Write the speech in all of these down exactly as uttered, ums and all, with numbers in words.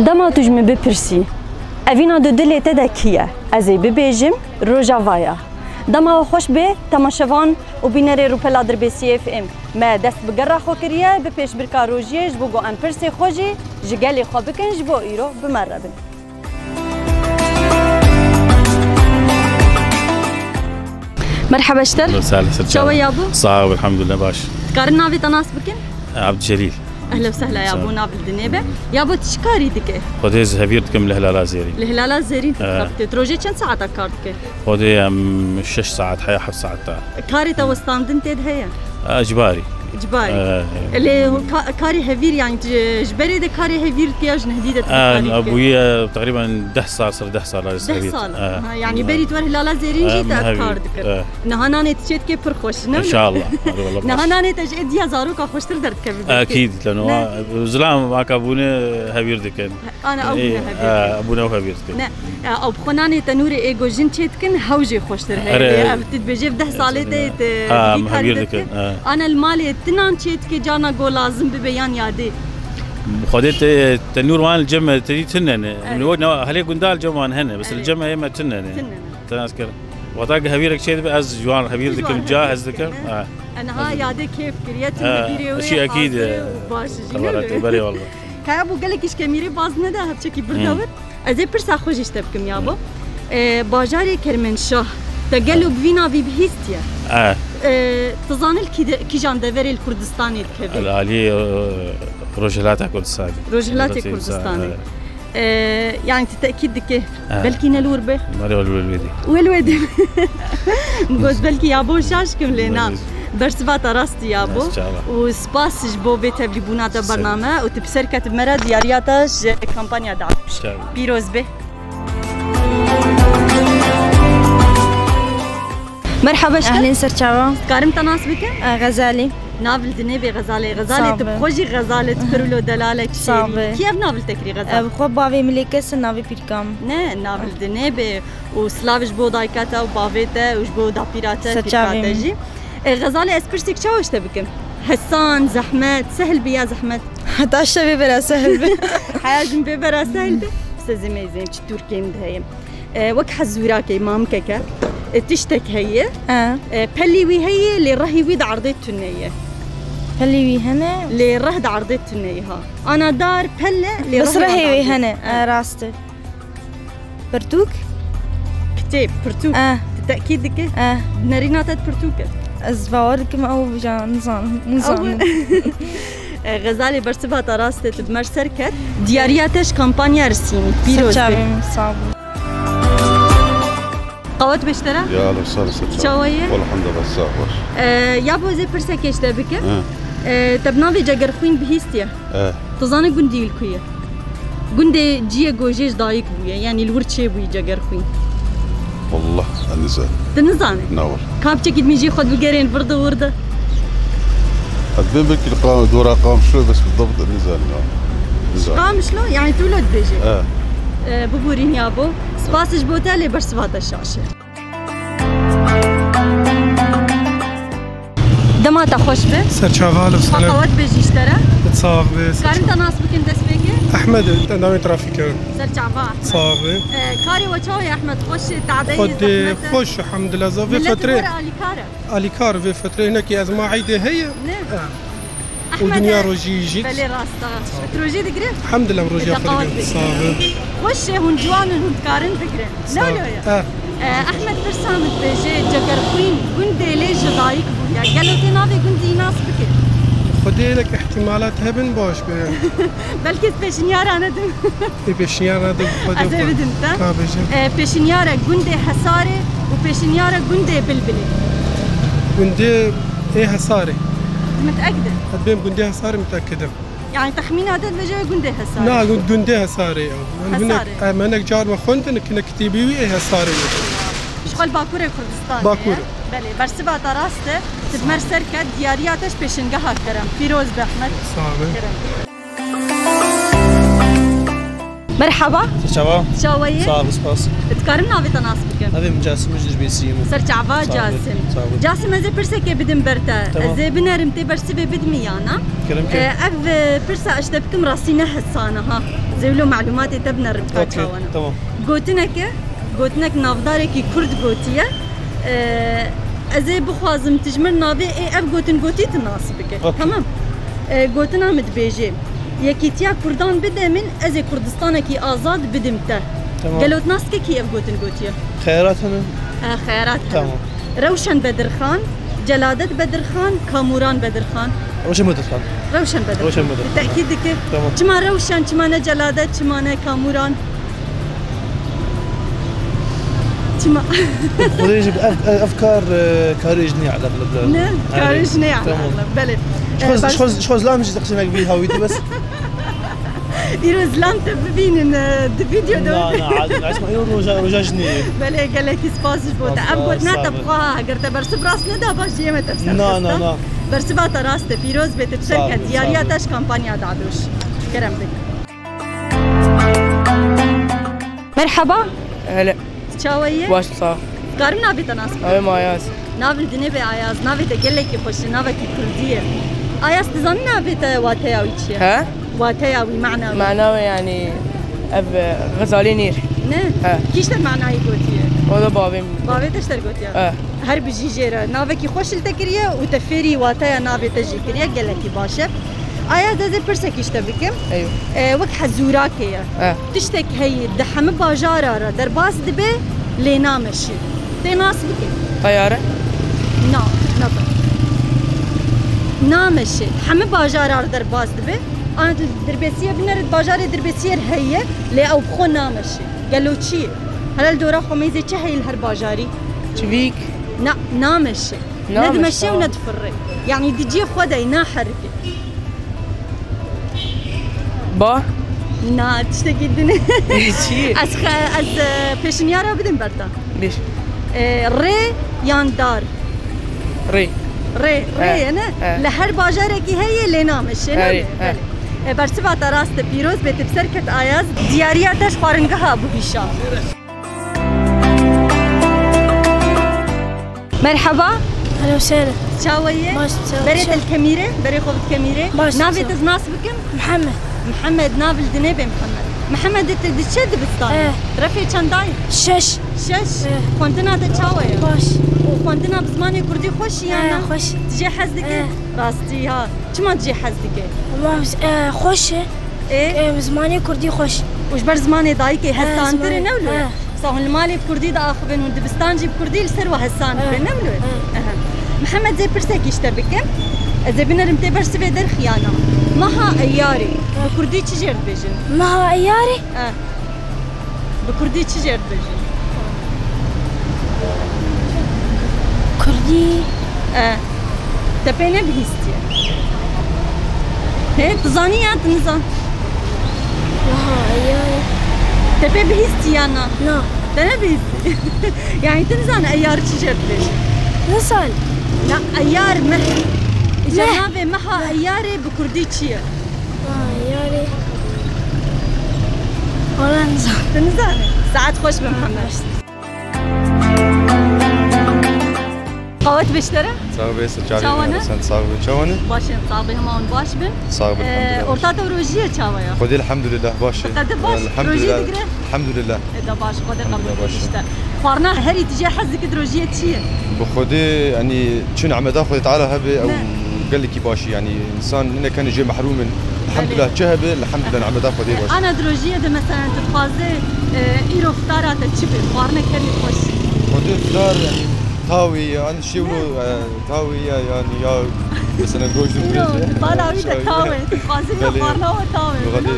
Dema tu ji min bipirsî, evîna di dilê te de kî ye? Ez ê bibêjim, Rojava ya. Dema we xweş bê, temaşevan û bînerê Rûpela Dirbêsiyê F M. Me dest bi gera xwe kiriye, bi pêşbirka rojiyê ji bo ku em pirsê xwe jî ji gelê xwe bikin, ji bo îro bi me re bin. Merhaba ji te re. Ahlen sahlen, ser çawa. Çawa yabo? Sağ ol, elhamdülillah, baş. Dikarin navê te nas bikin? Abdülcelil. Ehlen sahlen yabo, nav li dinê be. Yabo, tu çi karî dike? Xwedê ez hevîr dikim li Hilala Zêrîn. Li Hilala Zêrîn tu dixebitî. Tu rojê çend saeta kar dike? Xwedê em şeş saet heya heft saet ta. Karê te westandin tê de heye? A, icbarî. Icbarî. E, Lê ka-, karê hevîr, yani, ji, ji berê de karê hevîr dike ya ji nehdî de tu e, karî dike? Bûye teqrîben deh sal, ser deh sal ez hevîr. Deh sal. E. Ha, yani berî tu wer Hilala Zêrîn jî te ev kar dikir. E. Niha nanê tu çê dike pir xweş, ne wilo? İnşallah. Hadi wallah. Niha nanê te ji êdiya zaroka xweştir derdikeve belkî. Ekîd, leno zilam vaka bûne hevîr dikin. Ana ew bûne hevîr dikin. Ne, ew bi xwe nanê tenûrê ê ku jin çê dikin, hew jê xweştir heye. Erê. Ev tu dibêje bi deh salê te, te vî karî te dikin. Ana li malê tu nan çê dike, carna ku lazim bibe yan yadê? Xwedê te, tenûr wan li cem me tê tune ne. Erê. Wek ne, helê gunda li cem wan hene, bes li cem me yê me tune ne. Tune ne. Te nas kir. Wexta ku hevîrek çê dibe, ez ji wan hevîr dikim, ca hez dikim. Niha yadê kêf kiriye, tu li bîrê wê hazir û baş jî, ne wê? Belê wallah. Kaya bû gelekî ji kemîrê baz nede, hevçekî birde wir. Ez ê pirsa xwe jî ji te bikim yabo. E, bajarê Kermenşah, te gelo bi vî navî bihîstiye? E. E, tu zanî li kî de-, kîjan deverê li Kurdistanê dikeve? Li alî, e, Rojhilata Kurdistanê. Rojhilatê Kurdistanê. E, yani tu tekîd dike. E. Belkî ne li wir be? Belê, li wir be. Wel wê de. Min got belkî yabo şaş kim lê na. Bersiva te rast e yabo. Û spas ji bo vê tevlîbûna te bername û tu bi ser ketî me re diyariya te ji kampanya da. Pîroz be. Merhaba ji te. Ehlên ser çawa. Dikarim te nas bikim? E, Xezalî. Nav li dinê bê Xezalê. Xezalê tu bi xwe jî Xezalê tu pir wilo delalek şêrî. Sağ be. Kî ev nav li te kirî Xezal? E, bi xwe bavê min lê kes navê pîrka min. Ne, nav li dinê bê. Û silav ji bo dayika te û bavê te û ji bo dapîra te, pîrka te jî. E, Xezalê, ez pirsek çawa ji te bikim? Hesan, zehmet, sehl bi ya zehmet? Heta ji te bê bera sehl bi. Heya jin bê bera sehl bi. Sezê me zên çi Türkiye min de heye. E, wek hezûrakê, mamikeke, e, tiştek heye. E, pelî wî heye, lê rehî wî di erdê tune ye. Pelî wî hene? Lê reh di erdê tune ye ha. Ana dar, pelle, lê rehê wî hene. E, rast e. Pirtûk? Kitêb, pirtûk. Eh. Tu tekîd dike? Eh. Nerîna te pirtûk e. Ez bawer dikim ew bijan, nizanim. Nizanim. E, Xezalê bersiva te rast e, tu bi me ser ket. Diyariya te ji kampanya Risînî. Pîroz be. Ser çavê min, sağ bû. Qawet beştera? Ya, ahlen sahlen, ser çavê min. Çawa ye? Elhamdülillah, sağ ol. E, ya bo ez ê pirsekê ji te bikim. Eh. E, te bi navê Cegerxwîn bihîstiye. Eh. Tu zanî gundî li ku ye? Gundê ciyê ku jê ji dayik bûye, yanî li wir çêbûyî Cegerxwîn. Wallah, ez nizanim. Tu nizanî? Na, wallah. Ka piçekî dimîjî xwe dibigerên vir de wir de. Ez bên belkî li Qam-, dora Qamişlo, bes bi dabt ez nizanim ya. Nizanim. Qamişlo? Yanî tu wilo dibêjî? E. E, biborîn yabo. Spas ji bo te, lê bersiva te şaş e. Dema te xweş be. Ser çava, ahlen sahlen. Qawet be jî ji te re. Sax be. Karin te nas bikin destpêkê? Ehmed, te navê trafîk e. Ser çava Ehmed. Sax be. E, karê we çawa ye Ehmed? Xweş e, tadeyê, zehmet e? Xwedê xweş, elhamdülillah. Vê fetrê. Millet were alîkar e. Alîkar vê fetrê hinekî ezma eydê heye. Ne? Ha. Û dinya rojî jî. Belê rast e. Tu rojî digire? Elhamdülillah, em rojiya xwe digirin. Sağ ol. Xweş e, hûn ciwan in, hûn dikarin digirin. Ne wilo ye? Eh. Eh, Ehmed pirsa min dibêje, Cegerxwîn gundê lê ji dayik bûye. Gelo tê navê gundî nas bike? Xwedê hinek îhtîmalat hebin baş be. Belkî ez pêşinyara nedim. Ê pêşinyara nedim, Xwedê xwe. Ez ê bidim te. Ka bêje. Eh, pêşinyara gundê Hesarê û pêşinyara gundê Bilbilê. Gundê ê Hesarê. Mitekid e? Ez bêm gundê Hesarê mitekid im. Yani texmîna te dibêje gundê Hesarê. Na, gund-, gundê Hesarê ya. Hesarê. Em hinek, em hinek car me xwendin, hinek kitêbî wî ê Hesarê ye. Ji xwe li Bakurê Kurdistanê ye. Bakur. Belê, bersiva te rast e. Tu bi me ser ket, diyariya te ji pêşingeha kerem. Pîroz be Ehmed. Sağ ol. Kerem. Merhaba. Çawa? Çawa yî? Sağ ol, spas. Dikarim navê te nas bikim? Navê min Casim, ji Dirbêsiyê me. Serçava Casim. Sağ ol. Casim, ez ê pirsekê bidim ber te. Tamam. Ez ê binerim, tê bersivê bidimî ya na? Kerem ke. Ee, ev, e, pirsa ez te bikim rastî ne hesane ha. Zêwlo malûmatê te binerim ka çawa ne. Okey, tamam. Gotineke, gotinek navdarekî kurd gotiye. Ee, ez ê bixwazim tu ji min navê ê ev gotin gotî tu nas bike. Okey. Tamam. Ee, gotina min dibêje, Yekîtiya Kurdan bide min, ez ê Kurdistanekî azad bidim te. Tamam. Gelo tu nas dike kî ev gotin gotiye? Xeyarat hene? Ee, xeyarat hene. Tamam. Rewşen Bedirxan, Celadet Bedirxan, Kamuran Bedirxan. Rewşen Bedirxan. Rewşen Bedirxan. Rewşen Bedirxan. Tekîd dike. Tamam. Çima Rewşen, çima ne Celadet, çima ne Kamuran? Çima? Xwedê jî ev, ev, ev kar, e, karê jinê alaqe bila. Ne, karê jinê alaqe. Tamam. Belê. Ji xwe, e, ji xwe, ji xwe zilam jî teqsîmek vî hawîtî bes. Îro zilam te bibînin, e, di vîdeo de. Na, na, ez, ez, îro roja, roja jinê ye. Belê, gelekî spas ji bo te. Spas, ev gotina te bi xwe ha, eger te bersiv rast neda, baş jiyê me te ser xista. Na, na, na. Bersiva te rast e, pîroz bê, te bi ser ket. Diyariya te ji kampanya dadoş. Kerem bik. Merhaba. Hele. Çawa yî? Baş, sağ ol. Dikarim navê te nas bikim? Navê min Ayaz. Nav li dinê be Ayaz. Navê te gelekî xweş e, navekî kurdî ye. Ayaz, tu zanî navê te wateya wî çi ye? He? Wateya wî, mana wî. Mana wî, yanî, ev, e, Xezalê Nîr. Ne? He. Kî ji te manayê gotiye? O da bavê min. Bavê te ji te gotiye? He. Her bijî jê re. Navekî xweş li te kiriye û te fêrî wateya navê te jî kiriye, gelekî baş e. Ayaz, ez ê pirsekî ji te bikim. Eyw. E, wek hezûrakê ye. E. Tiştek heyî di hemî bajara re derbas dibe, lê nameşê. Tê nas bike? Teyare? Na, nabe. Nameşê. Hemî bajara re derbas dibe. An Dirbêsiyê binere, bajarê Dirbêsiyê re heye, lê ew bi xwe nameşê. Gelo çi ye? Hele li dora xwe mêzê çi heye li her bajarî? Çivîk. Na, nameşe. Ne dimeşe û ne difirre. Yanî di cihê xwe de ye, naherike. Ba? Na, tiştekî din e. Çi ye? Ez xe-, ez, e, pêşinyara bidim ber te. Bir. E, rê yan dar? Rê. Rê, rê ye, ne? He. Li her bajarekî heye, lê nameşe, ne? Erê, he. Belê. E, bersiva te rast e, pîroz be, tu bi ser ket Ayaz. Diyariya te ji xwaringeha Abu Hîşam. Merhaba. Hello, Seyre. Çawa ye? Baş, çawa, Berê çawa? Te li kemîre, berê xwe bi kemîre. Baş, navê çawa? Te ez nas bikim? Mihemed. Mihemed, nav li dinê be Mihemed. Mihemed, tu diçe dibistanê? Eh. Refê çendayî? Şeş. Şeş? Eh. Xwendina te çawa ye? Baş. Û xwendina bi zimanê kurdî xweş ya na? Eh, xweş. Tu jê hez dike? Eh. Rastî ha. Çima tu jê hez dike? Ama, eh, xweş e. Ê? Em, zimanê kurdî xweş. Û ji ber zimanê dayikê, he, hesantir e, zimanê, ne wilo? He. Sa hûn li malê bi kurdî diaxivin, hûn dibistan jî bi kurdî li ser we hesan dibe, he, ne wilo? He. Ehe. Mihemed, zê pirsekî ji te bikim. Ez ê binerim tê ber sivê derxiyana. Meha Eyarê, he, bi kurdî çi jêr dibêjin? Meha Eyarê? He. Bi kurdî çi jêr dibêjin? Kurdî. E, te pê nebihîstiye. Hê, tu zanî ya, tu nizan? Aha, eyar. Te pê bihîstiye ya na? Na. Te nebihîstiye. Yanî tu nizan eyar çi jêr dibêjin? Nizan. Na, eyar meh. Îcar navê meha Eyarê bi kurdî çi ye? Ha, yani. Wala nizam. Tu nizanî? Saet xweş be, Mihemed. Qawet beştere? Sağ ol, Veysel, çawa ne? Sen sağ ol, çawa ne? Baş in, sağ be, hema hûn baş bin. Sağ ol, ee, elhamdülillah. Orta te rojî ye çawa ya? Xwedê elhamdülillah, baş e. Qede baş, elhamdülillah, rojî digire? Elhamdülillah. Eda baş, Xwedê qebûl kir işte. Xwarina herî tu jê hez dikit rojiyê çi ye? Bi Xwedê, yanî çi nimeta Xwedê Teala hebe, ew gelekî baş e, yanî însan hinek hene jê mehrûm in. Elhamdulillah, çi hebe, elhamdulillah, nimeta Xwedê baş. Ana di rojiyê de mesela tu dixwazê, e, îro fitara te çi be? Xwarinek herî xweş. Xwedê fitar, yanî tawê ye, an şêwlo, e, tawê ye, yanî ya mesela goşt û pêz ye. Îro, bala wî de tawê, tu dixwazî ya xwarina we tawê. Belê,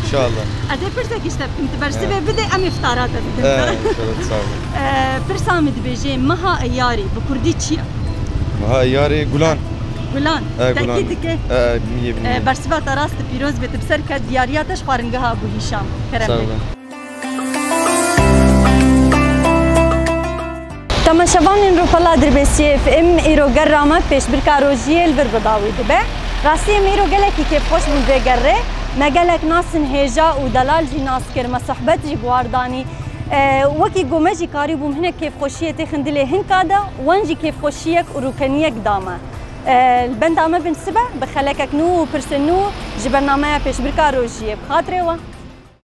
inşallah. Ez ê pirsek îşte bikim, tu bersivê bidê, em ê fitara te bidin. He, inşallah, sağ ol. E, pirsa min dibêje, meha Eyarê bi kurdî çi ye? Meha Eyarê gulan. Gulan. He, gulan. Tekî dike. He, he, biniye, biniye. E, bersiva te rast e, pîroz be, tu bi ser ket, diyariya te ji xwaringeha Ebû Hîşam. Kerem be. Sağ olun. Temaşevanên Rûpela Dirbêsiyê F M, îro gerra me pêşbirka rojiyê li vir bi dawî dibe. Rastî em îro gelekî kêfxweş bûn vê gerrê. Me gelek nas in hêja û delal jî nas kir, me sohbet jî bi war danî. E, wekî ku me jî karîbûm hinek kêfxweşiyê têxin dilê hinka de, wan jî kêfxweşiyek û rûkeniyek da me. E, li benda me bin sibe, bi xelekek nû û pirsên nû ji bernameya pêşbirka rojiyê. Bi xatirê we.